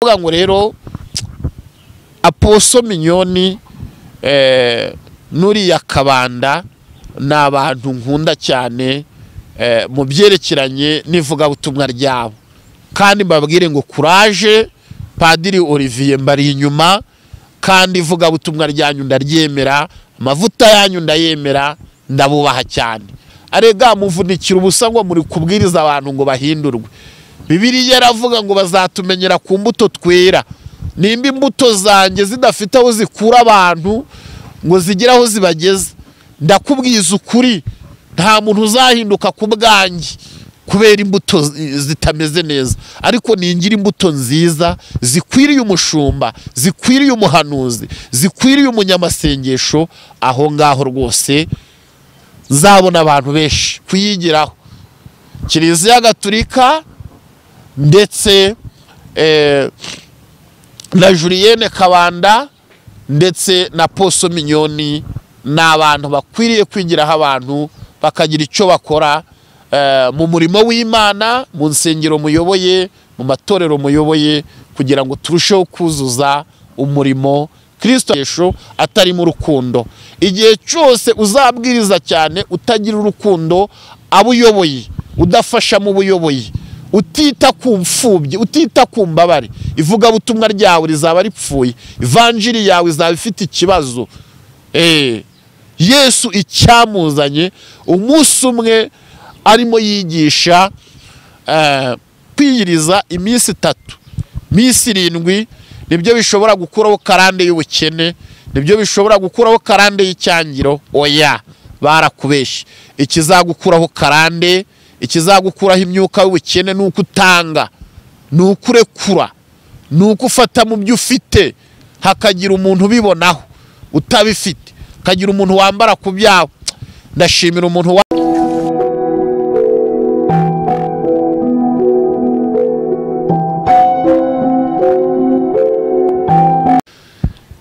Ukuvuga ngo rero Aposo Mignonne nuriya Kabanda ni abantu nkunda cyane mu byerekeranye n'ivugabutumwa ryabo, kandi mbabwire ngo courage. Padiri Olivier mbari inyuma, kandi ivugabutumwa ryanyu ndaryemera, amavuta yanyu ndayemera, ndabubaha cyane. Arega muvunikira ubusa ngo muri kubwiriza abantu ngo bahindurwe. Bibiliya yaravuga ngo bazatumenyera ku mbuto twera. Nimba imbuto zanjye zidafite aho zikura abantu ngo zigire aho zibageza, ndakubwiza ukuri nta muntu uzahinduka ku bwanjye kubera imbuto zitameze neza. Ariko ningira imbuto nziza zikwiriye umushumba, zikwiriye umuhanuzi, zikwiriye umunyamasengesho, aho ngaho rwose nzabona abantu benshi kuyigiraho. Kiliziya Gatulika ndetse na Julienne Kabanda ndetse na Aposo Mignonne ni abantu bakwiriye kwigiraho abantu bakagira icyo bakora mu murimo w'Imana, mu nsengero muyoboye, mu matorero muyoboye, kugira ngo turusheho kuzuza umurimo Kristo Yesu atari mu rukundo. Igihe cyose uzabwiriza cyane utagira urukundo abo uyoboye, udafasha mu buyoboye, utita ku mfubyi, utita ku mbabare, ivugabutumwa ryawe rizaba ripfuye, ivanjiri yawe izaba ifite ikibazo. Yesu icyamuzanye umunsi umwe arimo yigisha kwiyiriza iminsi 3, iminsi 7, nibyo bishobora gukuraho karande y'ubukene, nibyo bishobora gukuraho karande y'icyangiro. Oya, barakubeshe. Ikizagukuraho karande, ikizagukuraho imyuka y'ubukene ni uko utanga, ni uko urekura, ni uko ufata mu byo ufite, hakagira umuntu ubibonaho utabifite, hakagira umuntu wambara ku byawe. Ndashimira umuntu wa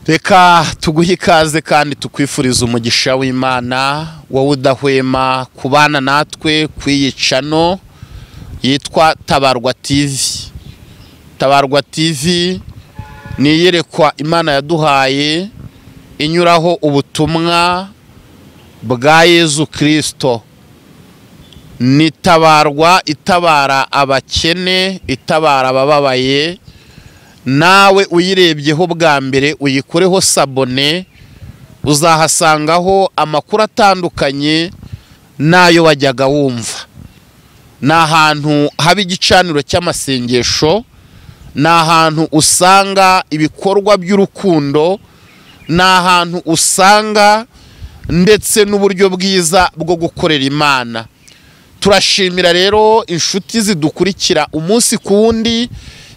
Reka tuguhe ikaze kandi tukwifuriza umugisha w'Imana, wowe udahwema kubana natwe kwiyicano yitwa Tabarwa TV. Tabarwa TV ni iyerekwa Imana yaduhaye inyuraho ubutumwa bwa Yezu Kristo. Ni Tabarwa itabara abakene, itabara abababaye. Nawe uyirebyeho bwa mbere uyikoreho sabone, uzahasangaho amakuru atandukanye nayo wajyaga wumva. Ni ahantu haba igicaniro cy'amasengesho, ni ahantu usanga ibikorwa by'urukundo, ni ahantu usanga ndetse n'uburyo bwiza bwo gukorera Imana. Turashimira rero inshuti zidukurikira umunsi ku wundi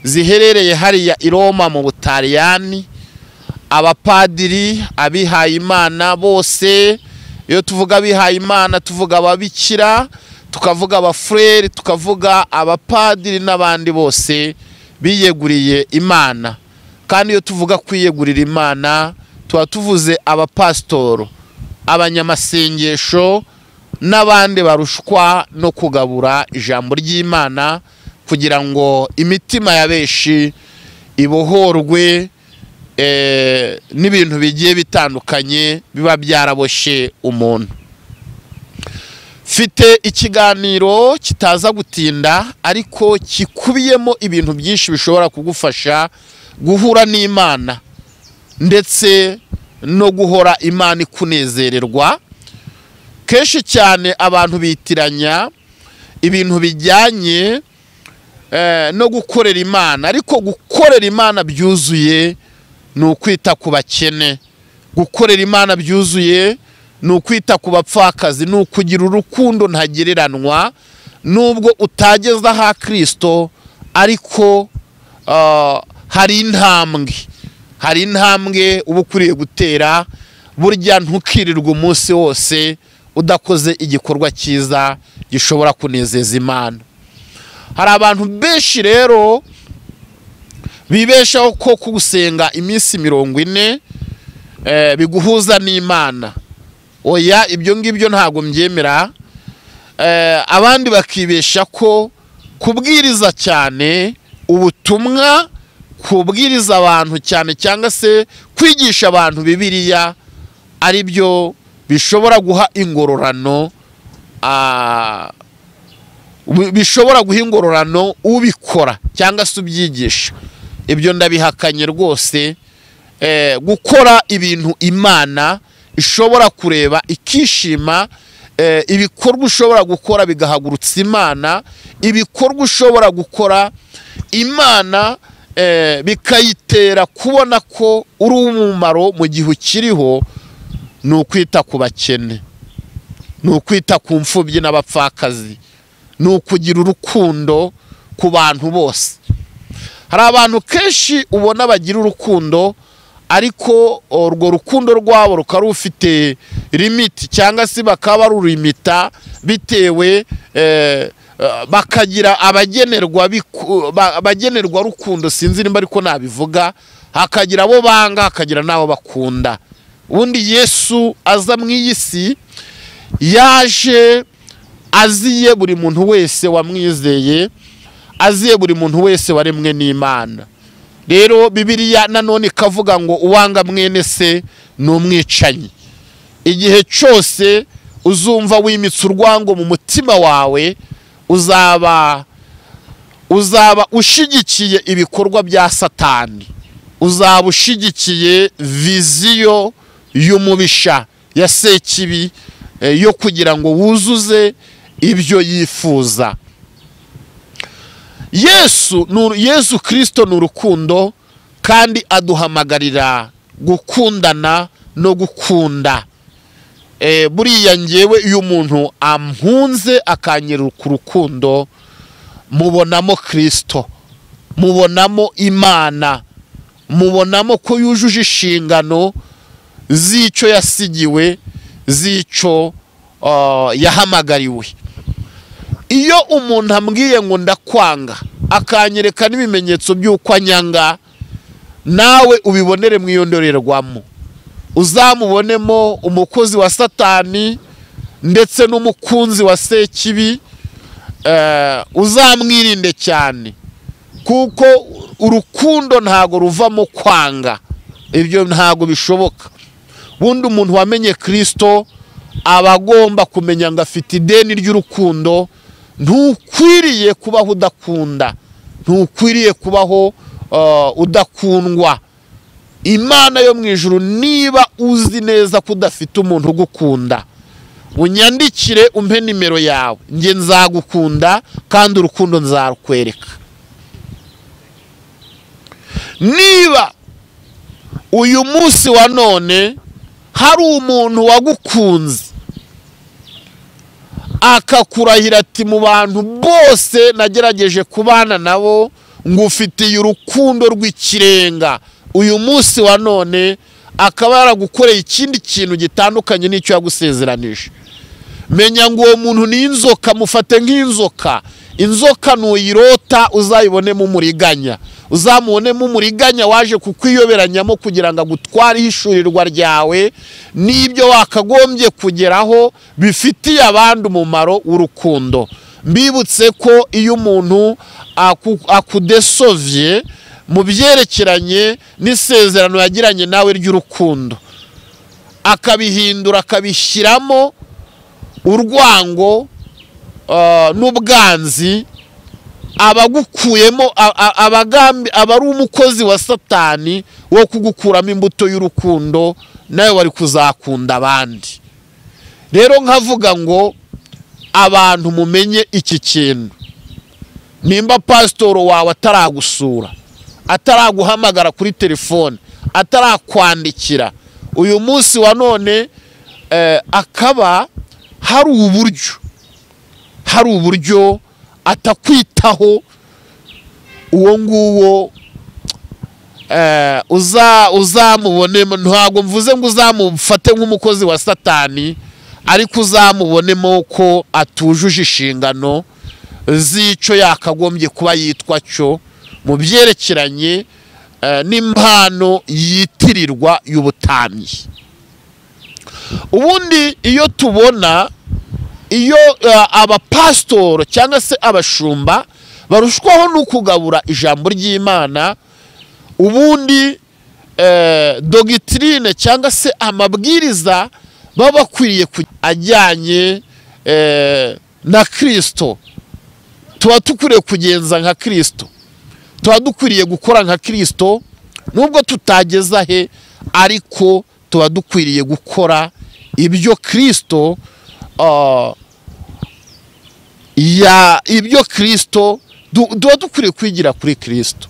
ziherereye hariya i Roma mu Butaliyani, abapadiri, abihaye Imana bose. Iyo tuvuga abihaye Imana tuvuga ababikira, tukavuga abafureri, tukavuga abapadiri n'abandi bose biyeguriye Imana. Kandi iyo tuvuga kwiyegurira Imana tuba tuvuze abapasitoro, abanyamasengesho n'abandi barushwa no kugabura ijambo ry'Imana kugira ngo imitima ya benshi ibohorwe n'ibintu bigiye bitandukanye biba byaraboshe umuntu. Mfite ikiganiro kitaza gutinda ariko kikubiyemo ibintu byinshi bishobora kugufasha guhura n'Imana ndetse no guhora Imana ikunezererwa. Kenshi cyane abantu bitiranya ibintu bijyanye no gukorera Imana, ariko gukorera Imana byuzuye ni ukwita ku bakene, gukorera Imana byuzuye ni ukwita ku bapfakazi, ni ukugira urukundo ntagereranwa. Nubwo utageza ha Kristo, ariko hari intambwe, hari intambwe uba ukwiriye gutera. Burya ntukirirwe umunsi wose udakoze igikorwa cyiza gishobora kunezeza Imana. Hari abantu benshi rero bibeshaho ko gusenga iminsi 40 biguhuza n'Imana. Oya, ibyo ngibyo ntago mbyemera. Abandi bakibesha ko kubwiriza cyane ubutumwa Kubwiriza abantu cyane cyangwa se kwigisha abantu Bibiliya ari byo bishobora guha ingororano, bishobora guha ingororano ubikora cyangwa se ubyigisha. Ibyo ndabihakanye rwose. Gukora ibintu Imana ishobora kureba ikishima, ibikorwa ushobora gukora bigahagurutsa Imana, ibikorwa ushobora gukora Imana bikayitera kubona ko uri umumaro mu gihe ukiriho, ni ukwita ku bakene, ni ukwita ku mfubyi n'abapfakazi, ni ukugira urukundo ku bantu bose. Hari abantu kenshi ubona bagira urukundo, ariko urwo rukundo rwabo rukaba rufite limiti, cyangwa se bakaba rurimita bitewe, bakagira abagenerwa rukundo, sinzi nimba ariko nabivuga, hakagira abo banga, hakagira n'abo bakunda. Ubundi Yesu aza mu iyi si yaje aziye buri muntu wese wamwizeye, aziye buri muntu wese waremwe n'Imana. Rero Bibiliya nanone ikavuga ngo uwanga mwene se ni umwicanyi. Igihe cyose uzumva wimitse urwango mu mutima wawe, uzaba ushigikiye ibikorwa bya Satani, uzaba ushigikiye viziyo y'umubisha ya Sekibi yo kugira ngo wuzuze ibyo yifuza. Yesu Kristo ni urukundo, kandi aduhamagarira gukundana no gukunda. Buriya ngewe iyo umuntu ampunze akanyereka urukundo, mubonamo Kristo, mubonamo Imana, mubonamo ko yujuje inshingano z'icyo yasigiwe, z'icyo yahamagariwe. Iyo umuntu ambwiye ngo ndakwanga, akanyereka n'ibimenyetso by'uko anyanga, nawe ubibonere mu iyo ndorerwamo, uzamubonemo umukozi wa Satani ndetse n'umukunzi wa Sekibi. Uzamwirinde cyane, kuko urukundo ntago ruvamo kwanga, ibyo ntago bishoboka. Bundi umuntu wamenye Kristo aba agomba kumenya ngo afite ideni ry'urukundo. Ntukwiriye kubaho udakunda, ntukwiriye kubaho udakundwa. Imana yo mu ijuru, niba uzi neza ko udafite umuntu ugukunda, unyandikire umpe nimero yawe, njye nzagukunda kandi urukundo nzarukwereka. Niba uyu munsi wa none hari umuntu wagukunze akakurahira ati mu bantu bose nagerageje kubana nabo ngufitiye urukundo rw'ikirenga, uyu munsi wa none akaba yaragukoreye ikindi kintu gitandukanye n'icyo yagusezeranije, menya ngo uwo muntu ni inzoka, mufate nk'inzoka. Inzoka nuyirota uzayibonemo umuriganya, uzamubonemo umuriganya waje kukwiyoberanyamo kugira ngo agutware ihishurirwa ryawe n'ibyo wakagombye kugeraho bifitiye abandi umumaro w'urukundo. Mbibutse ko iyo umuntu akudesovye mu byerekeranye n'isezerano yagiranye nawe ry'urukundo, akabihindura akabishyiramo urwango n'ubwanzi, abagukuyemo abagambi, aba ari umukozi wa Satani wo kugukuramo imbuto y'urukundo, nawe wari kuzakunda abandi. Rero nkavuga ngo abantu mumenye iki kintu, nimba pasitoro wawe ataragusura, ataraguhamagara kuri telefone, atarakwandikira, uyu munsi wa none akaba hari uburyo atakwitaho, uwo nguwo uzamubonemo. Ntabwo mvuze ngo uzamufate nk'umukozi wa Satani, ariko uzamubonemo ko atujuje inshingano z'icyo yakagombye kuba yitwa cyo mu byerekeranye n'impano yitirirwa y'ubutambyi. Ubundi iyo tubona iyo abapasitoro cyangwa se abashumba barushwaho no kugabura ijambo ry'Imana, Ubundi dogitrine cyangwa se amabwiriza baba bakwiriye ajyanye na Kristo. Tuba dukwiriye kugenza nka Kristo, tuba dukwiriye gukora nka Kristo, nubwo tutageza he, ariko tuba dukwiriye gukora ibyo Kristo ibyo Kristo tuba dukwiriye kwigira kuri Kristo,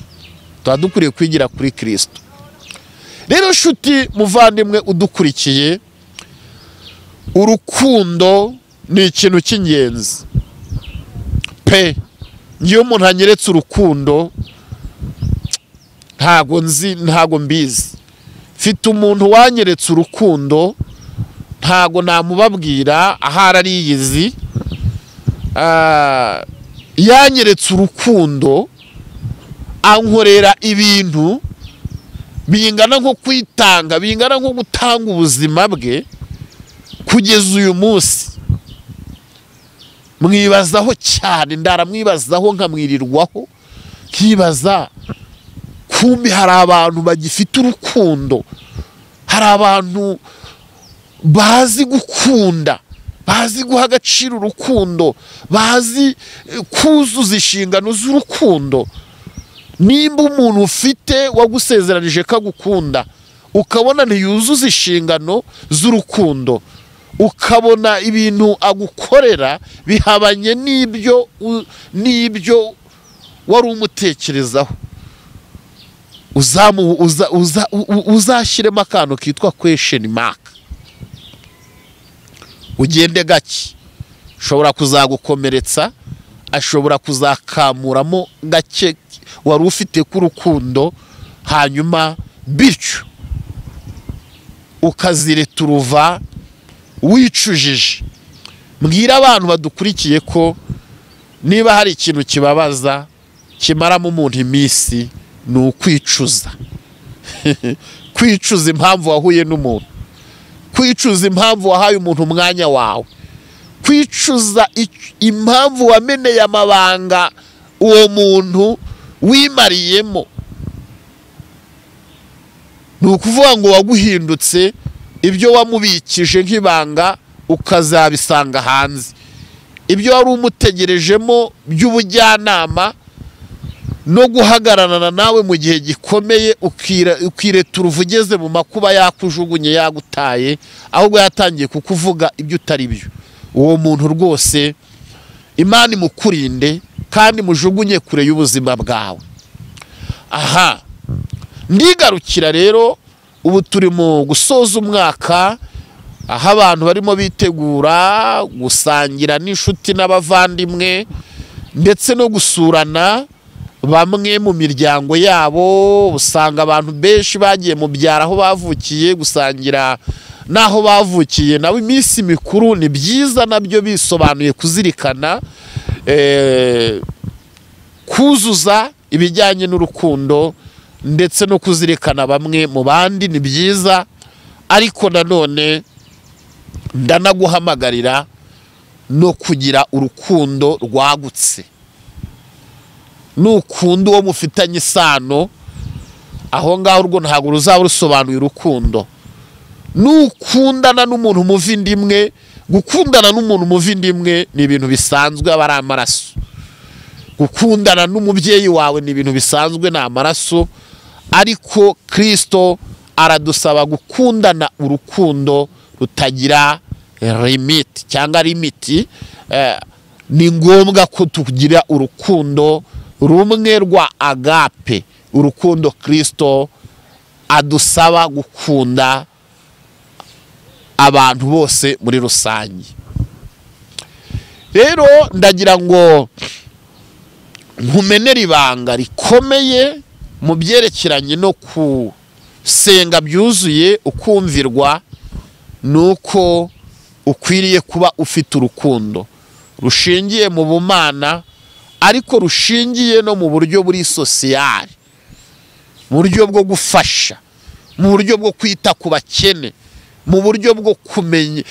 tuba dukwiriye kwigira kuri Kristo. Rero nshuti muvandimwe udukurikiye, urukundo ni ikintu cy'ingenzi pe. Ngiyo umuntu anyeretse urukundo ntago nzi, ntago mbizi. Mfite umuntu wanyeretse urukundo, ntago namubabwira ahari ariyizi. Yanyeretse urukundo, ankorera ibintu bingana nko kwitanga, bingana nko gutanga ubuzima bwe kugeza uyu munsi. Mwibazaho cyane, ndaramwibazaho nkamwirirwaho, nkibaza kumbi hari abantu bagifite urukundo, hari abantu bazi gukunda, bazi guha agaciro urukundo, bazi kuzuza inshingano z'urukundo. Nimba umuntu ufite wagusezeranije kagukunda, ukabona ntiyuzuza inshingano z'urukundo, ukabona ibintu agukorera bihabanye n'ibyo wari umutekerezaho, uzashyiremo akantu kitwa question mark, ugende gake. Ashobora kuzagukomeretsa, ashobora kuzakamuramo gake wari ufite k'urukundo, hanyuma bityo ukazireturuva wicujije. Mbwira abantu badukurikiye ko niba hari ikintu kibabaza kimaramo umuntu iminsi, ni ukwicuza. Kwicuza impamvu wahuye n'umuntu, kwicuza impamvu wahaye umuntu umwanya wawe, kwicuza impamvu wameneye amabanga uwo muntu wimariyemo. Ni ukuvuga ngo waguhindutse, ibyo wamubikije nk'ibanga ukazabisanga hanze, ibyo wari umutegerejemo by'ubujyanama no guhagararana nawe mu gihe gikomeye, ukiretura uvugeze mu makuba yakujugunye yagutaye, ahubwo yatangiye kukuvuga ibyo utari byo. Uwo muntu rwose Imana imukurinde kandi mujugunye kure y'ubuzima bwawe. Aha ndigarukira rero, ubu turi mu gusoza umwaka, aho abantu barimo bitegura gusangira n'inshuti n'abavandimwe ndetse no gusurana bamwe mu miryango yabo. Usanga abantu benshi bagiye mu byaro aho bavukiye gusangira naho bavukiye nawe iminsi mikuru. Ni byiza nabyo bisobanuye kuzirikana kuzuza ibijyanye n'urukundo ndetse no kuzirikana bamwe mu bandi, ni byiza. Ariko nanone ndanaguhamagarira no kugira urukundo rwagutse. Nukunda uwo mufitanye isano, aho ngaho urwo ntabwo ruzaba rusobanuye urukundo. Nukundana n'umuntu muva indimwe, gukundana n'umuntu muva indimwe ni ibintu bisanzwe, aba ari amaraso. Gukundana n'umubyeyi wawe ni ibintu bisanzwe, ni amaraso. Ariko Kristo aradusaba gukundana urukundo rutagira limit cyangwa limiti. Ni ngombwa ko tugira urukundo rumwe rwa agape, urukundo Kristo adusaba gukunda abantu bose muri rusange. Rero ndagira ngo nkumenere ibanga rikomeye mu byerekeranye no gusenga byuzuye ukumvirwa, nuko ukwiriye kuba ufite urukundo rushingiye mu bumana, ariko rushingiye no mu buryo buri sosiyali, mu buryo bwo gufasha, mu buryo bwo kwita ku bakene, mu buryo bwo kumenya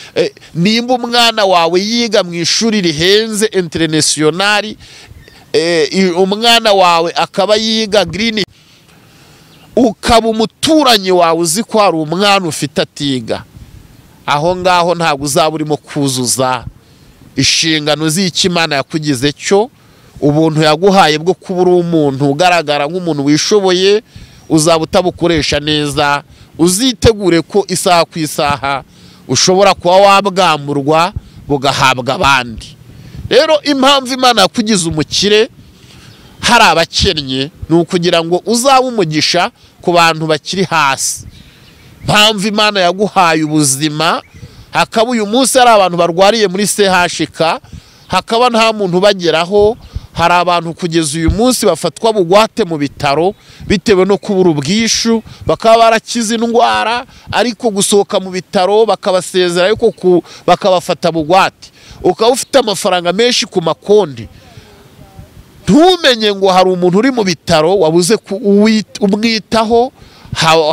nimba umwana wawe yiga mu ishuri rihenze internationali, umwana wawe akaba yiga green, ukaba umuturanyi wawe uzi ko hari umwana ufite atiga, aho ngaho ntabwo uzaba urimo kuzuza inshingano z'icyo Imana yakugize cyo. Ubuntu yaguhaye bwo kuba uri umuntu ugaragara nk'umuntu wishoboye uzaba utabukoresha neza. Uzitegure ko isaha ku isaha ushobora kuba wabwamurwa bugahabwa abandi. Rero impamvu Imana yakugize umukire hari abakennye ni ukugira ngo uzabe umugisha ku bantu bakiri hasi. Impamvu Imana yaguhaye ubuzima, hakaba uyu munsi hari abantu barwariye muri CHK, hakaba nta muntu ubageraho. Hari abantu kugeza uyu munsi bafatwa bugwate mu bitaro bitewe no kubura ubwishu, bakaba barakize indwara ariko gusohoka mu bitaro bakabasezera ariko bakabafata bugwate. Ukaba ufite amafaranga menshi ku makonti, ntumenye ngo hari umuntu uri mu bitaro wabuze umwitaho,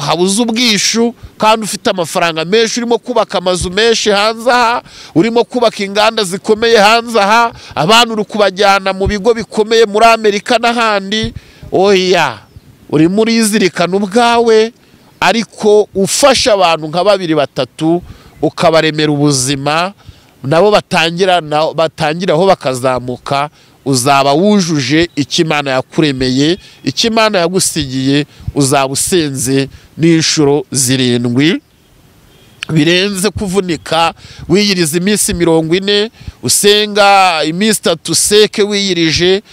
habuze ubwishu, kandi ufite amafaranga menshi, urimo kubaka amazu menshi hanze aha, urimo kubaka inganda zikomeye hanze aha, abantu uri kubajyana mu bigo bikomeye muri Amerika n'ahandi. Oya, urimo urizirikana ubwawe, ariko ufasha abantu nka babiri batatu ukabaremera ubuzima, nabo batangiraho bakazamuka, uzaba wujuje icyo Imana yakuremeye, icyo Imana yagusigiye. Uzaba usenze n'inshuro 7 birenze kuvunika, wiyiriza iminsi 40, usenga iminsi 3 seke wiyirije,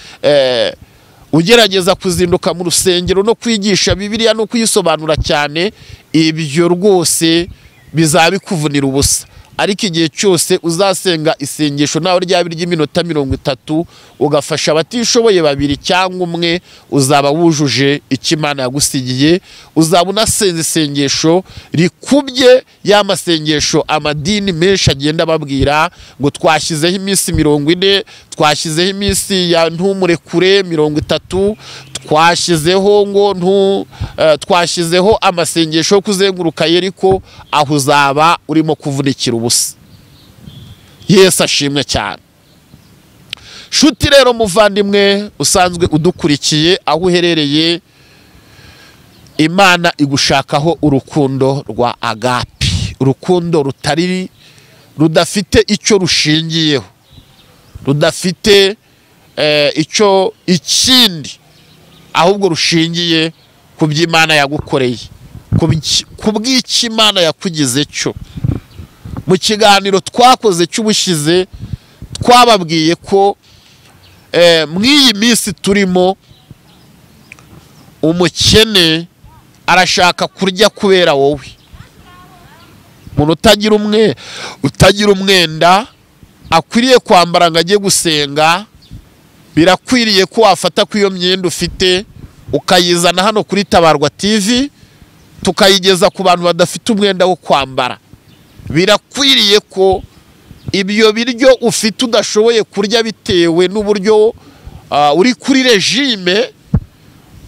ugerageza kuzinduka mu rusengero no kwigisha Bibiliya no kuyisobanura cyane. Ibyo rwose bizabikuvunira ubusa. Ariko igihe cyose uzasenga isengesho nawe ryaba ry'iminota 30, ugafasha abatishoboye babiri cyangwa umwe, uzaba wujuje icyo Imana yagusigiye. Uzaba unasenze isengesho rikubye ya masengesho amadini menshi agenda babwira ngo twashyizeho iminsi 40, twashyizeho iminsi ya ntumurekure 30, twashyizeho ngo twashyizeho amasengesho yo kuzenguruka Yeriko. Aho uzaba urimo kuvunikira ubusa. Yesu ashimwe cyane. Shuti rero muvandimwe usanzwe udukurikiye aho uherereye, Imana igushakaho urukundo rwa agapi, urukundo rutari rudafite icyo rushingiyeho, rudafite icyo ikindi, ahubwo rushingiye ku by'Imana yagukoreye, ku bw'icyo Imana yakugize cyo. Mu kiganiro twakoze cy'ubushize twababwiye ko mw'iyi minsi turimo umukene arashaka kurya kubera wowe. Umuntu utagira umwenda akwiriye kwambara ngo ajye gusenga, birakwiriye ko wafata ku iyo myenda ufite ukayizana hano kuri Tabarwa TV, tukayigeza ku bantu badafite umwenda wo kwambara. Birakwiriye ko ibyo biryo ufite udashoboye kurya bitewe n'uburyo uri kuri regime,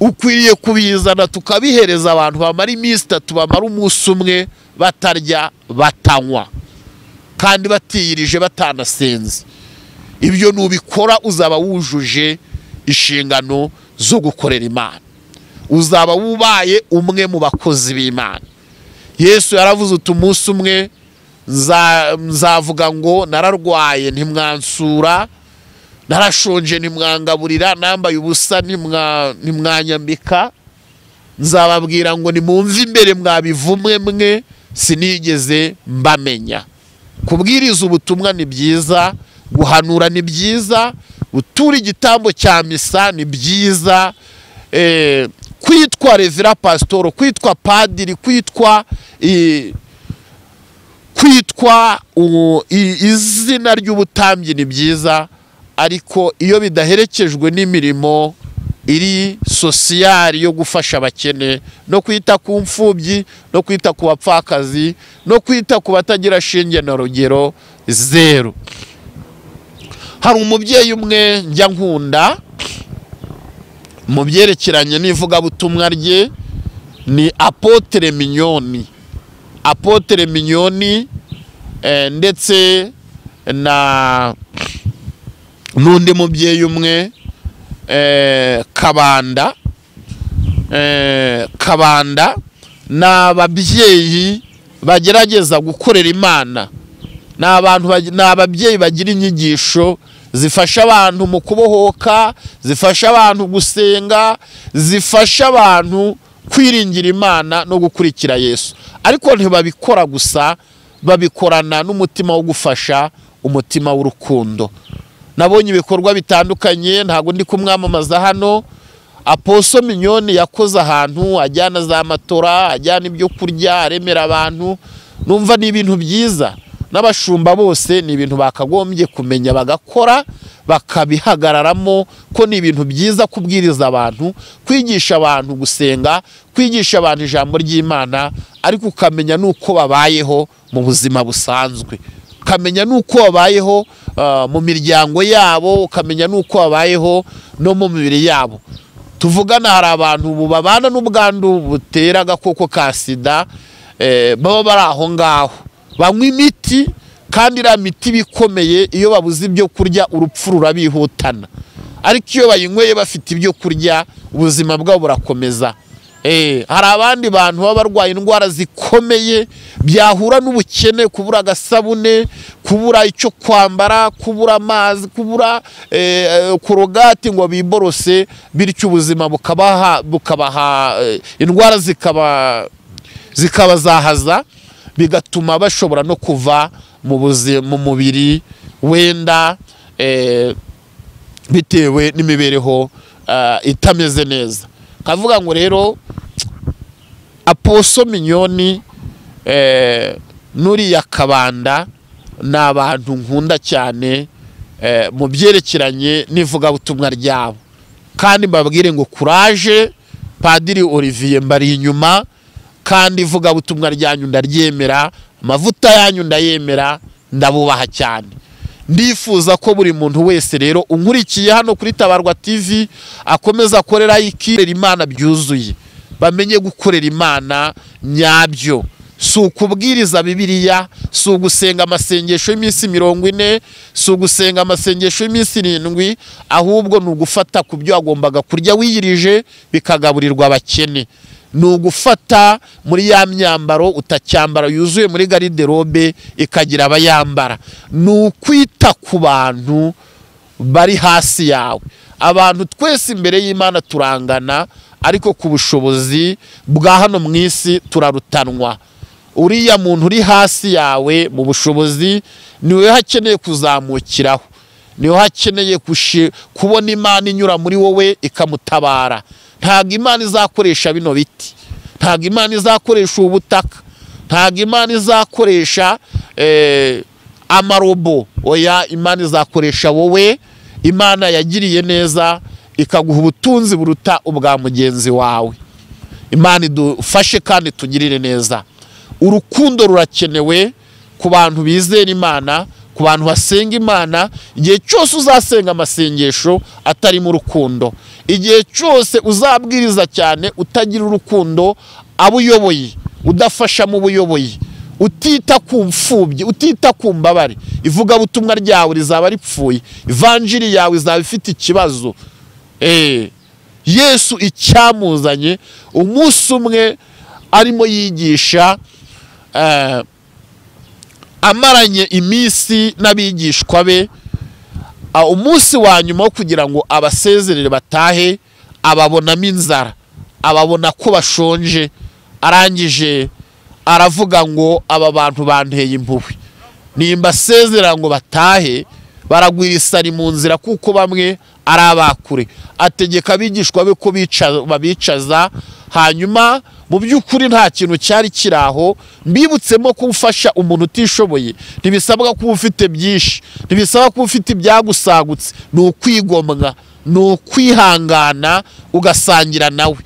ukwiriye kubizana tukabihereza abantu bamara iminsi 3, bamara umunsi umwe batarya batanywa kandi batiyirije batanasenze. Ibyo nubikora uzaba wujuje inshingano zo gukorera Imana, uzaba wubaye umwe mu bakozi b'Imana. Yesu yaravuze uti umunsi umwe nzavuga ngo nararwaye ntimwansura, narashonje ntimwangaburira, nambaye ubusa ntimwanyambika. Nzababwira ngo nimumve imbere mwabivumwe mwe, sinigeze mbamenya. Kubwiriza ubutumwa ni byiza, guhanura ni byiza, gutura igitambo cya misa ni byiza, kwitwa revera pasitoro, kwitwa padiri, kwitwa izina ry'ubutambyi ni byiza, ariko iyo bidaherekejwe n'imirimo iri sosiyali yo gufasha abakene no kwita ku mfubyi no kwita ku bapfakazi no kwita ku batagira shinge na rugero, zero. Hari umubyeyi umwe njya nkunda mu byerekeranye n'ivugabutumwa rye, ni Apotre Mignoni. Apotre Mignoni ndetse na n'undi mubyeyi umwe Kabanda, Kabanda ni ababyeyi bagerageza gukorera Imana, ni ababyeyi bagira inyigisho zifasha abantu mu kubohoka, zifasha abantu gusenga, zifasha abantu kwiringira Imana no gukurikira Yesu. Ariko ntibabikora gusa, babikorana n'umutima wo gufasha, umutima w'urukundo. Nabonye ibikorwa bitandukanye, ntago ndi kumwamamaza hano. Aposo Mignone yakoze ahantu ajyana za matora, ajyana ibyo kurya, aremera abantu. Numva ni ibintu byiza, n'abashumba bose ni ibintu bakagombye kumenya bagakora, bakabihagararamo, ko ni ibintu byiza kubwiriza abantu, kwigisha abantu gusenga, kwigisha abantu ijambo ry'Imana, ariko ukamenya nuko babayeho mu buzima busanzwe, ukamenya nuko babayeho mu miryango yabo, ukamenya nuko babayeho no mu mibiri yabo. Tuvugana hari abantu babana n'ubwandu butera agakoko ka sida, baba bari aho ngaho banywa imiti, kandi iriya miti bikomeye, iyo babuze ibyo kurya urupfu rurabihutana, ariko iyo bayinyweye bafite ibyo kurya ubuzima bwabo burakomeza. Hari abandi bantu baba barwaye indwara zikomeye, byahura n'ubukene, kubura agasabune, kubura icyo kwambara, kubura amazi, kubura korogati ngo biborose, bityo ubuzima bukabaha indwara zikabazahaza, bigatuma bashobora no kuva mu mubiri wenda bitewe n'imibereho itameze neza. Kavuga ngo rero Aposo Mignone nuriya Kabanda ni abantu nkunda cyane mu byerekeranye n'ivugabutumwa ryabo, kandi mbabwire ngo courage. Padiri Olivier mbari inyuma, kandi ivugabutumwa ryanyu ndaryemera, amavuta yanyu ndayemera, ndabubaha cyane. Ndifuza ko buri muntu wese rero unkurikiye hano kuri Tabarwa TV akomeza akorera ikorera Imana byuzuye, bamenye gukorera Imana nyabyo. Si ukubwiriza Bibiliya, si ugusenga amasengesho y'iminsi 40, si ugusenga amasengesho y'iminsi 7, ahubwo ni ugufata ku byo wagombaga kurya wiyirije bikagaburirwa abakene. Ni ugufata muri ya myambaro utacyambara yuzuye muri gariderobe ikagira abayambara. Ni ukwita ku bantu bari hasi yawe. Abantu twese imbere y'Imana turangana, ariko ku bushobozi bwa hano mu isi turarutanwa. Uriya muntu uri hasi yawe mu bushobozi niwe hakeneye kuzamukiraho, niwe hakeneye kubona Imana inyura muri wowe ikamutabara. Ntabwo Imana izakoresha bino biti, ntabwo Imana izakoresha ubutaka, ntabwo Imana izakoresha amarobo. Oya, Imana izakoresha wowe. Imana yagiriye neza ikaguha ubutunzi buruta ubwa mugenzi wawe. Imana idufashe kandi tugirire neza. Urukundo rurakenewe ku bantu bizera Imana, ku bantu basenga Imana. Igihe cyose uzasenga amasengesho atarimo urukundo, igihe cyose uzabwiriza cyane utagira urukundo abo uyoboye, udafasha mu buyoboye, utita ku mfubyi, utita ku mbabare, ivugabutumwa ryawe rizaba ripfuye, ivanjiri yawe izaba ifite ikibazo. Yesu icyamuzanye umunsi umwe arimo yigisha, amaranye iminsi n'abigishwa be, umunsi wa nyuma wo kugira ngo abasezerere batahe, ababonamo inzara, ababona ko bashonje, arangije aravuga ngo aba bantu banteye impuhwe, nimbasezerera ngo batahe baragwira isari mu nzira kuko bamwe ari abakure. Ategeka abigishwa be ko babicaza. Hanyuma mu by'ukuri nta kintu cyari kiraho. Mbibutsemo ko ufasha umuntu utishoboye ntibisabwa kuba ufite byinshi, ntibisaba kuba ufite ibyagusagutse, ni ukwigomwa, ni ukwihangana ugasangira nawe.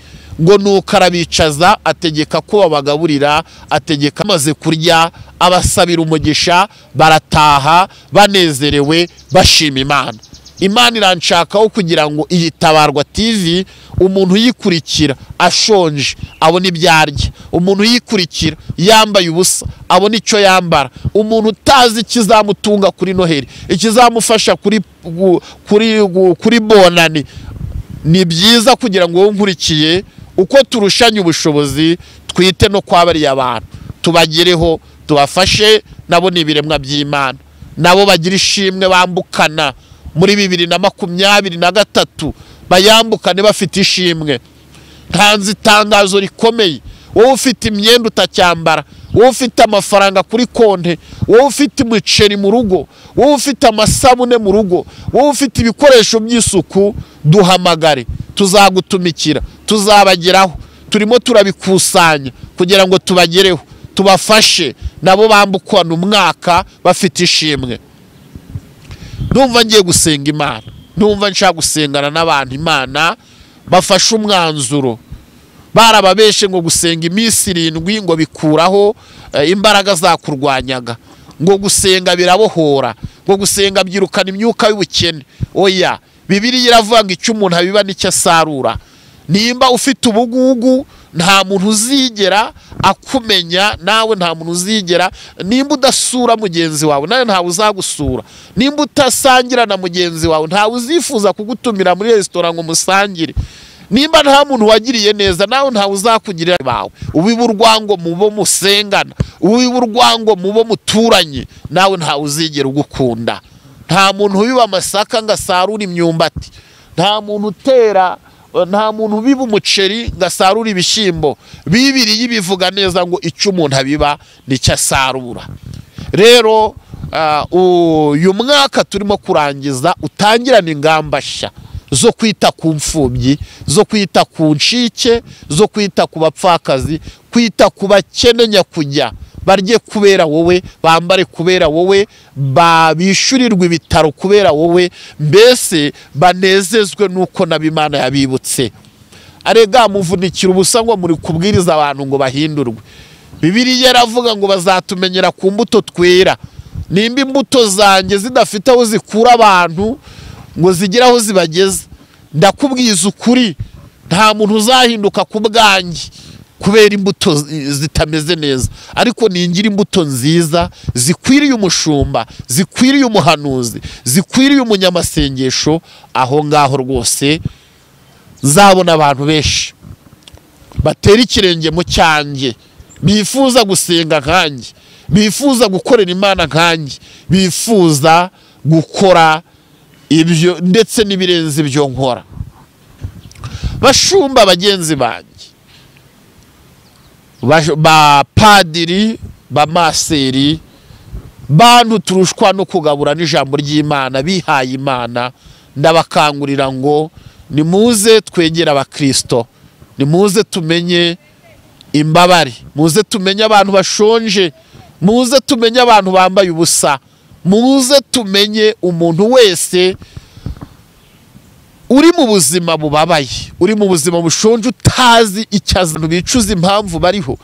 Ngo nuko arabicaza, ategeka ko babagaburira, ategeka amaze kurya abasabira umugisha, barataha banezerewe bashima Imana. Imana iranshakaho kugira ngo iyi Tabarwa TV umuntu uyikurikira ashonje abone ibyo arya, umuntu uyikurikira yambaye ubusa abone icyo yambara, umuntu utazi ikizamutunga kuri Noheli, ikizamufasha kuri bonani. Ni byiza kugira ngo wowe unkurikiye Uko turushanya ubushobozi twite no kwa bariya bantu, tubagereho, tubafashe, nabo ni ibiremwa by'Imana, nabo bagira ishimwe bambukana muri 2023, bayambukane bafite ishimwe. Ntanze itangazo rikomeye: wowe ufite imyenda utacyambara, wowe ufite amafaranga kuri konte, wowe ufite umuceri mu rugo, wowe ufite amasabune mu rugo, wowe ufite ibikoresho by'isuku, duhamagare, tuzagutumikira, tuzabageraho. Turimo turabikusanya kugira ngo tubagereho, tubafashe, nabo bambukana umwaka bafite ishimwe. Ndumva ngiye gusenga Imana, ndumva nshaka gusengana n'abantu Imana bafashe umwanzuro. Barababeshe ngo gusenga iminsi 7 ngo bikuraho imbaraga zakurwanyaga, ngo gusenga birabohora, ngo gusenga byirukana imyuka y'ubukene. Oya, Bibiliya iravuga ngo icyo umuntu abiba nicyo asarura. Nimba ufite ubugugu nta muntu uzigera akumenya, nawe nta muntu uzigera. Nimba udasura mugenzi wawe, nawe ntawe uzagusura. Nimba utasangira na mugenzi wawe, ntawe uzifuza kugutumira muri resitora ngo musangire. Nimba nta muntu wagiriye neza, nawe ntawe uzakugirira bawe. Ubiba urwango mu bo musengana, ubiba urwango mu bo muturanye, nawe ntawe uzigera ugukunda. Nta muntu ubiba amasaka ngo asarure imyumbati, nta muntu utera, nta muntu ubiba umuceri ngo asarure ibishyimbo. Bibiliya ibivuga neza ngo icyo umuntu abiba nicyo asarura. Rero uyu mwaka turimo kurangiza utangirana ingamba nshya zo kwita ku mfubyi, zo kwita ku ncike, zo kwita ku bapfakazi, kwita ku bakene nyakujya, barye kubera wowe, bambare kubera wowe, babishyurirwe ibitaro kubera wowe, mbese banezezwe nuko nabimana yabibutse. Arega muvunikira ubusa ngo muri kubwiriza abantu ngo bahindurwe. Bibiliya iravuga ngo bazatumenyera ku mbuto twera. Nimba imbuto zanjye zidafite aho zikura abantu ngo zigire aho zibageza, ndakubwiza ukuri nta muntu uzahinduka ku bwanjye kubera imbuto zitameze neza. Ariko ningira imbuto nziza zikwiriye umushumba, zikwiriye umuhanuzi, zikwiriye umunyamasengesho, aho ngaho rwose nzabona abantu benshi batera ikirenge mu cyanjye, bifuza gusenga nkanjye, bifuza gukorera Imana nkanjye, bifuza gukora ibyo ndetse n'ibirenze ibyo nkora. Bashumba bagenzi banjye, ba padiri, ba maseri, bantu turushwa no kugabura n'ijambo ry'Imana, bihaye Imana, ndabakangurira ngo nimuze twegera abakristo, nimuze tumenye imbabare, muze tumenye abantu bashonje, muze tumenye abantu bambaye ubusa, muze tumenye umuntu wese uri mu buzima bubabaye, uri mu buzima bushonje, utazi icyo abantu bicuza impamvu bariho.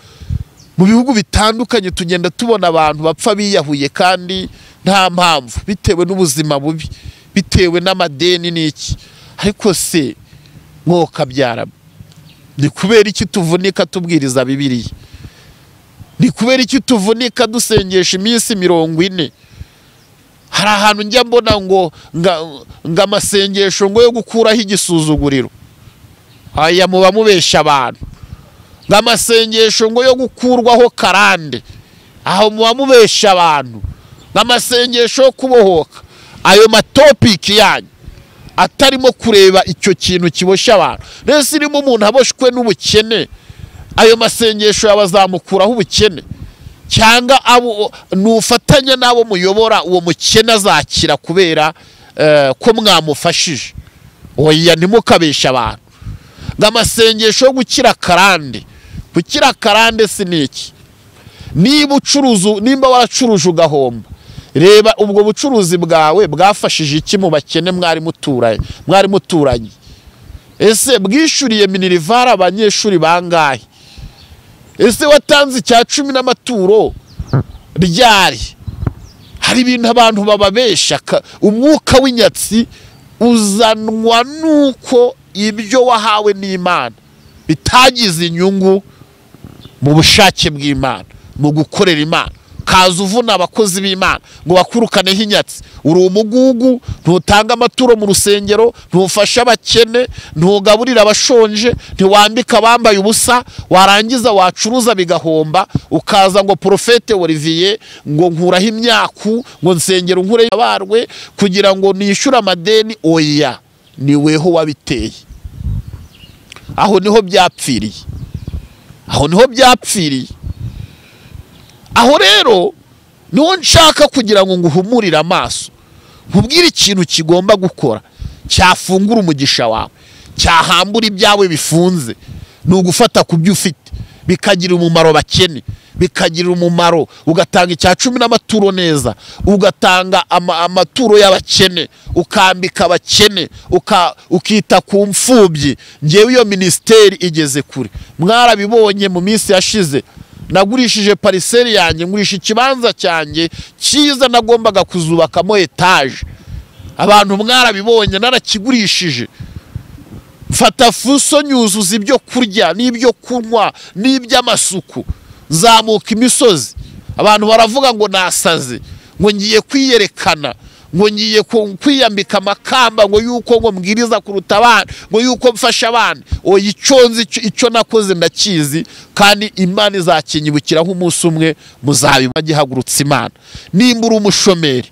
Mu bihugu bitandukanye tugenda tubona abantu bapfa biyahuye kandi nta mpamvu, bitewe n'ubuzima bubi, bitewe n'amadeni n'iki. Ariko se mwokabyara, ni kubera iki tuvunika tubwiriza Bibiliya? Ni kubera iki tuvunika dusengesha iminsi 40? Hari ahantu njya mbona ngo amasengesho ngo yo gukuraho igisuzuguriro, aya muba mubesha abantu. Ngo amasengesho ngo yo gukurwaho karande, aho muba mubesha abantu. Ngo amasengesho yo kubohoka, ayo matopiki yanyu atarimo kureba icyo kintu kiboshya abantu. Rero irimo umuntu aboshwe n'ubukene, ayo masengesho yabazamukuraho ubukene, cyangwa abo nufatanya nabo muyobora uwo mukene azakira kubera ko mwamufashije. Oya, ntimukabesha abantu. Ngo amasengesho yo gukira karande, gukira karande si niki? Niba ucuruza, nimba waracuruje ugahomba, reba ubwo bucuruzi bwawe bwafashije iki mu bakene mwari muturanye? Ese bwishuriye minerivare abanyeshuri bangahe? Ese watanze icya 10 n'amaturo ryari? Hari ibintu abantu bababesha. Umwuka w'inyatsi uzanwa nuko ibyo wahawe n'Imana bitagize inyungu mu bushake bw'Imana, mu gukorera Imana. Ukaza uvuna abakozi b'Imana ngo bakurukaneho inyatsi. Uri umugugu, ntutanga amaturo mu rusengero, ntufasha abakene, ntugaburira abashonje, ntiwambika abambaye ubusa, warangiza wacuruza bigahomba, ukaza ngo Prophète Olivier ngo nkuraho imyaku, ngo nsengero nkure abarwe kugira ngo nishyure amadeni. Oya, ni weho wabiteye. Aho niho byapfiriye, aho niho byapfiriye. Aho rero niho nshaka kugira ngo nguhumurire amaso, nkubwire ikintu kigomba gukora cyafungura umugisha wawe, cyahambura ibyawe bifunze. Ni ugufata ku byo ufite bikagira umumaro bakene, bikagira umumaro, ugatanga icya cumi n'amaturo neza, ugatanga amaturo y'abakene, ukambika abakene, ukita ku mfubyi. Ngewe iyo minisiteri igeze kure, mwarabibonye mu minsi yashize. Nagurishije pariseri yanjye, ngurisha ikibanza cyanjye cyiza nagombaga kuzubakamo etaje. Abantu mwarabibonye, narakigurishije. Mfata fuso nyuzuza ibyo kurya n'ibyo kunywa n'iby'amasuku, zamuka imisozi. Abantu baravuga ngo nasaze, ngo ngiye kwiyerekana, ngo ngiye kwiyambika amakamba, ngo yuko ngo mbwiriza kuruta abana, ngo yuko mfasha abana. Oya, icyo nzi, icyo nakoze ndakizi, kandi Imana izakinyibukiraho umunsi umwe, muzabibona gihagurutse Imana. Nimba uri umushomeri,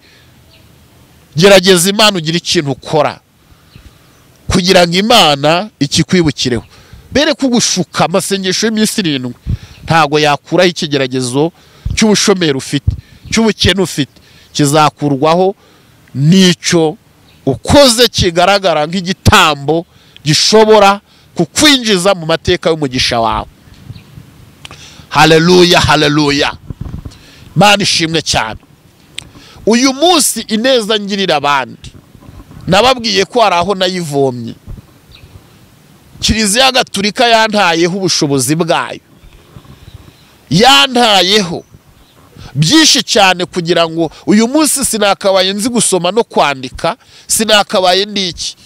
gerageza Imana ugire ikintu ukora kugira ngo Imana ikikwibukireho. Bere kugushuka amasengesho y'iminsi 7 ntago yakuraho ikigeragezo cy'ubushomeri ufite, cy'ubukene ufite. Kizakurwaho n'icyo ukoze kigaragara nk'igitambo gishobora kukwinjiza mu mateka y'umugisha wawe. Haleluya, haleluya. Imana ishimwe cyane. Uyu munsi ineza ngirira abandi, nababwiye ko hari aho nayivomye. Kiliziya Gatulika yantayeho ubushobozi bwayo, yantayeho byinshi cyane kugira ngo uyu munsi sinakabaye nzi gusoma no kwandika, sinakabaye ndiki,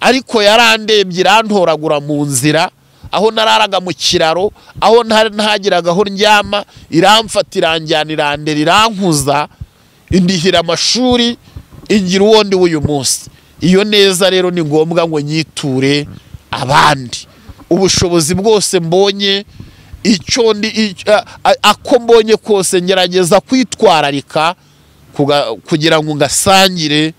ariko yarandebye irantoragura mu nzira, aho nararaga mu kiraro, aho ntagiraga aho ndyama, iramfata iranjyana irandera irankuza, indihira amashuri, ingira uwo ndi w'uyu munsi. Iyo neza rero ni ngombwa ngo nyiture abandi. Ubushobozi bwose mbonye, icyo ndi ako mbonye kose ngerageza kwitwararika kugira ngo ngasangire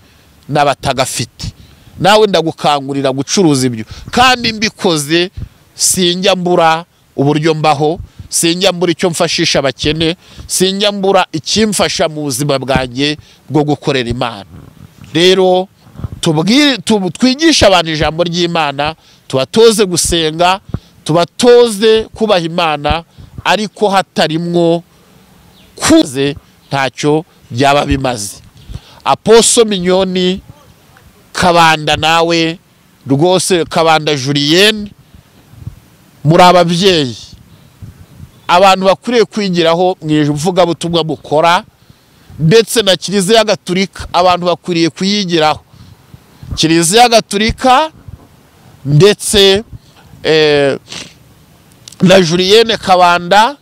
n'abatagafite. Nawe ndagukangurira gucuruza ibyo, kandi mbikoze sinjya mbura uburyo mbaho, sinjya mbura icyo mfashisha abakene, sinjya mbura ikimfasha mu buzima bwanjye bwo gukorera Imana. Rero twigisha abantu ijambo ry'Imana, tubatoze gusenga, tubatoze kubaha Imana, ariko hatarimwo kuze ntacyo byaba bimaze. Aposo Mignoni Kabanda, nawe rwose Kabanda Julienne, muri ababyeyi, abantu bakwiriye kwigiraho mu ivugabutumwa mukora, ndetse na Kiliziya Gatulika abantu bakwiriye kuyigiraho. Kiliziya Gatulika ndetse na Julienne Kabanda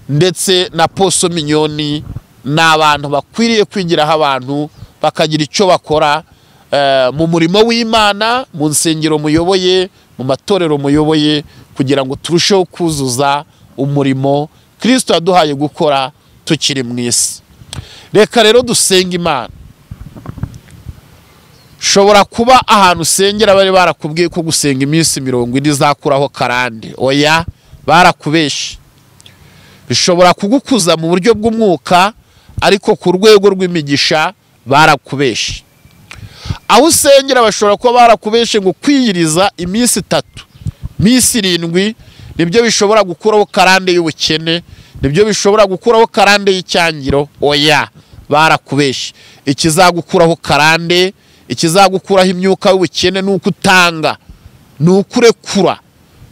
ndetse na Aposo Mignoni ni abantu bakwiriye kwigiraho, abantu bakagira icyo bakora mu murimo w'Imana, mu nsengero muyoboye, mu matorero muyoboye, kugira ngo turusheho kuzuza umurimo Kristo yaduhaye gukora tukiri mu isi. Reka rero dusenga Imana. Shobora kuba ahantu usengera bari barakubwiye ko gusenga iminsi 40 izakuraho karande. Oya, barakubeshe. Bishobora kugukuza mu buryo bw'umwuka, ariko ku rwego rw'imigisha barakubeshe. Aho usengera bashobora kuba barakubeshe ngo kwiyiriza iminsi 3, minsi 7 nibyo bishobora gukuraho karande y'ubukene, nibyo bishobora gukuraho karande y'icyangiro. Oya, barakubeshe. Ikizagukuraho karande, ikizagukuraho imyuka y'ubukene nuko utanga, nuko urekura,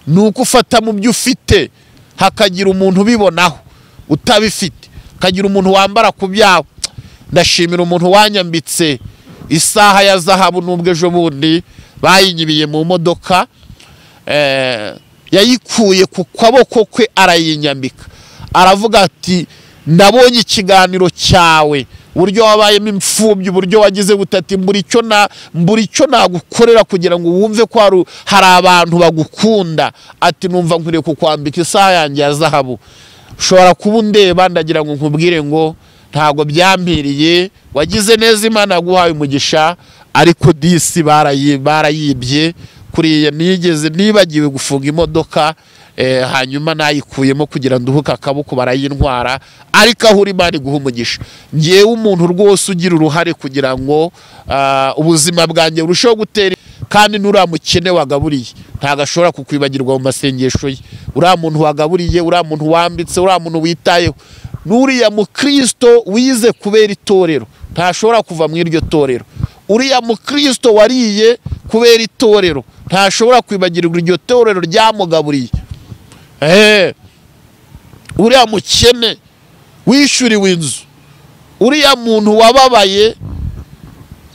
nuko ufata mu byo ufite, hakagira umuntu ubibonaho utabifite, hakagira umuntu wambara ku byawe. Ndashimira umuntu wanyambitse isaha ya zahabu, nubwo ejo bundi bayinyibiye mu modoka, yayikuye ku kaboko kwe arayinyambika, aravuga ati Nabonye ikiganiro cyawe, uburyo wabayemo imfubyi, uburyo wagize gutati mbura icyo nagukorera kugira ngo wumve ko hari abantu bagukunda. Ati numva nkwiriye kukwambika isaha yanjye ya zahabu. Ushobora kuba undeba, ndagira ngo nkubwire ngo ntabwo byampiriye, wagize neza, Imana yaguhaye umugisha, ariko disi barayibye. Kuriya nigeze nibagiwe gufunga imodoka, hanyuma nayikuyemo kugira nduhuke akaboko barayintwara, ariko aho uri Imana iguha umugisha. Ngewe umuntu rwose ugira uruhare kugira ngo ubuzima bwanjye burusheho gutera, kandi n'uriya mukene wagaburiye ntabwo ashobora kukwibagirwa mu masengesho ye. Uriya muntu wagaburiye, uriya muntu wambitse, uriya muntu witayeho, n'uriya mukristo wize kubera itorero ntashobora kuva mu iryo torero. Uriya mukristo wariye kubera itorero ntashobora kwibagirwa iryo torero ryamugaburiye. Uriya mukene wishyuriwe inzu, uriya muntu wababaye,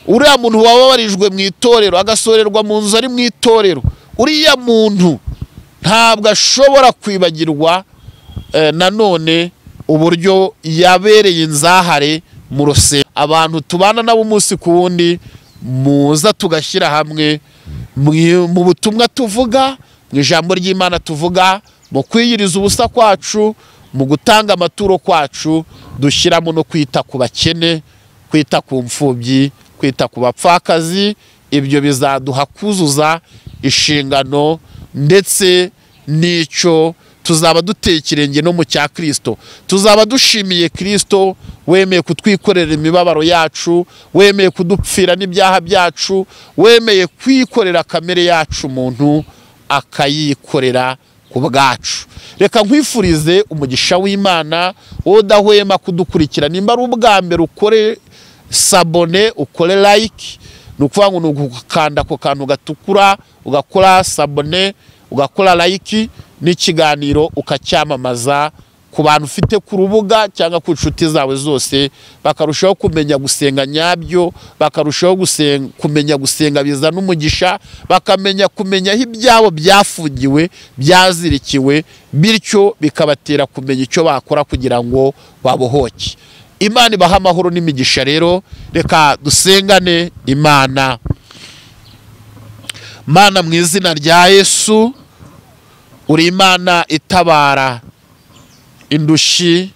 uriya muntu wababarijwe mu itorero agasorerwa mu nzu ari mu itorero, uriya muntu ntabwo ashobora kwibagirwa nanone uburyo yabereye inzahare mu rusengero. Abantu tubana nabo umunsi ku wundi, muza tugashyira hamwe mu butumwa tuvuga, mu ijambo ry'Imana tuvuga, mu kwiyiriza ubusa kwacu, mu gutanga amaturo kwacu, dushyiramo no kwita ku bakene, kwita ku mfubyi, kwita ku bapfakazi. Ibyo bizaduha kuzuza inshingano, ndetse n'icyo tuzaba duteye ikirenge no mu cya Kristo. Tuzaba dushimiye Kristo wemeye kutwikorera imibabaro yacu, wemeye kudupfira n'ibyaha byacu, wemeye kwikorera kamere yacu umuntu akayikorera ku bwacu. Reka nkwifurize umugisha w'Imana, wowe udahwema kudukurikira. Nimba ari ubwa mbere ukore sabone, ukore like, ni ukuvuga ngo ni ugukanda ako kantu gatukura, ugakora sabone, ugakora like, n'ikiganiro ukacyamamaza ku bantu ufite ku rubuga cyangwa ku nshuti zawe zose, bakarushaho kumenya gusenga nyabyo, bakarushaho kumenya gusenga bizana umugisha, bakamenya kumenya aho ibyabo byafungiwe, byazirikiwe, bityo bikabatera kumenya icyo bakora kugira ngo babohoke. Imana ibaha amahoro n'imigisha. Rero reka dusengane Imana. Mana, mu izina rya Yesu, uri Imana itabara indushi.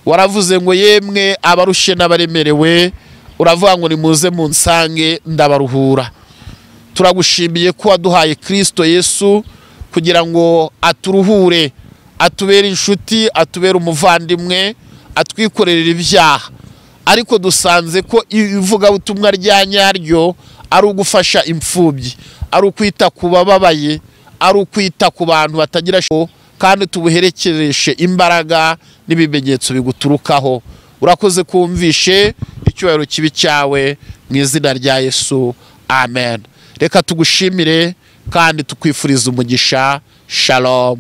Waravuze ngo yemwe abarushe n'abaremerewe, uravuga ngo nimuze munsange ndabaruhura. Turagushimiye ko waduhaye Kristo Yesu kugira ngo aturuhure, atubere inshuti, atubere umuvandimwe, atwikorerera ibyaha. Ariko dusanze ko ivugabutumwa rya nyaryo ari ugufasha imfubyi, ari ukwita ku bababaye, ari ukwita ku bantu batagira, kandi tubuherekereshe imbaraga n'ibimenyetso biguturukaho. Urakoze kumvishe, icyubahiro kibi cyawe, mu izina rya Yesu, amen. Reka tugushimire kandi tukwifuriza umugisha. Shalom.